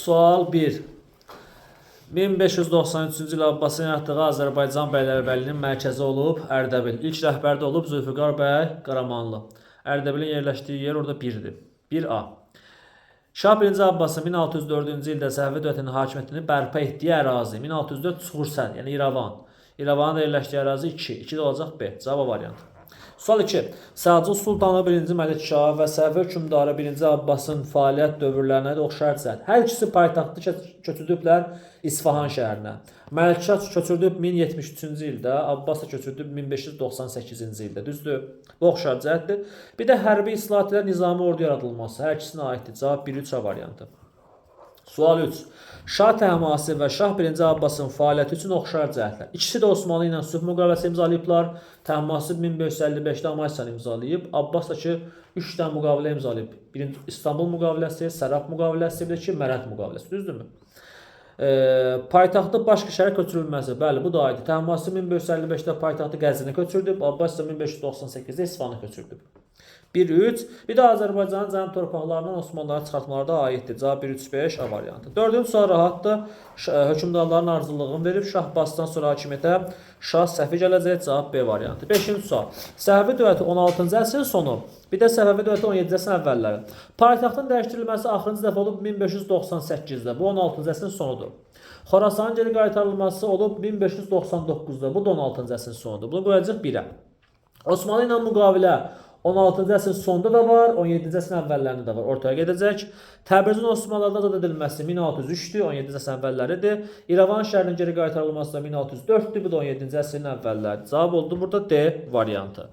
Sual 1. 1593-cü il Abbasın yaratdığı Azərbaycan bəylərbəyliyinin mərkəzi olub Ərdəbil. İlk rəhbəri də olub Zülfüqar bəy Qaramanlı. Ərdəbilin yerləşdiyi yer orada 1-dir. 1A. Şah 1-ci Abbasın 1604-cü ildə Səfəvi dövlətinin hakimiyyətini bərpa etdiyi ərazi 1604 Çuxursən, yəni İrəvan. İrəvanın da yerləşdiyi ərazi 2. 2 də olacaq B. Cavab variantı. Sual 2. Səlcuq Sultanı 1-ci Məlikşah və Səfəvi hökmdarı 1-ci Abbasın fəaliyyət dövrlərinə də oxşar cəhət. Hər ikisi paytaxtı köçürdüblər İsfahan şəhərinə. Məlikşah köçürdüb 1073-cü ildə, Abbas da köçürdüb 1598-ci ildə. Düzdür? Bu oxşar cəhətdir. Bir də hərbi islahat ilə nizami ordu yaradılması hər ikisinə aiddir. Cavab 1-3 A variantı. Sual 3. Şah Təhmasib və Şah 1-ci Abbasın fəaliyyəti üçün oxşar cəhətlər. İkisi də Osmanlı ilə sülh müqaviləsi imzalayıblar. Təhmasib 1555-də Amasyanı imzalayıb. Abbas da ki 3 dənə müqavilə imzalayıb. Birinci İstanbul müqaviləsi, Səraf müqaviləsi, bir də ki Mərənd müqaviləsi. Düzdürmü? Paytaxtı başqa şəhərə köçürülməsi. Bəli, bu da aiddir. Təhmasib 1555-də paytaxtı Qəzvinə köçürdüb, Abbas isə 1598-də İsfahana köçürdüb. 1-3. Bir də Azərbaycanın cənub torpaqlarından Osmanlılara çıxartmaları da aiddir. Cavab 1-3-5 A variantı. Dördüncü sual rahatdır. Hökmdarların arızılığını verib. Şah Abbasdan sonra hakimiyyətə Şah Səfi gələcək. Cavab B variantı. Beşinci sual. Səfəvi dövləti 16-cı əsrin sonu, bir də Səfəvi dövləti 17-ci əsrin əvvəlləri. Paytaxtın dəyişdirilməsi axırıncı dəfə olub 1598-də. Bu 16-cı əsrin sonudur. Xorasanın geri qaytarılması olub 1599-da. Bu da 16-cı əsrin sonudur. Bunu qoyacağıq 1-ə. Osmanlı ilə müqavilə 16-cı əsrin sonunda da var, 17-ci əsrin əvvəllərində də var. Ortaya gedəcək. Təbrizin Osmanlılardan azad edilməsi 1603-dür, 17-ci əsrin əvvəlləridir. İrəvan şəhərinin geri qaytarılması da 1604-dür, bu da 17-ci əsrin əvvəlləridir. Cavab oldu burada D variantı.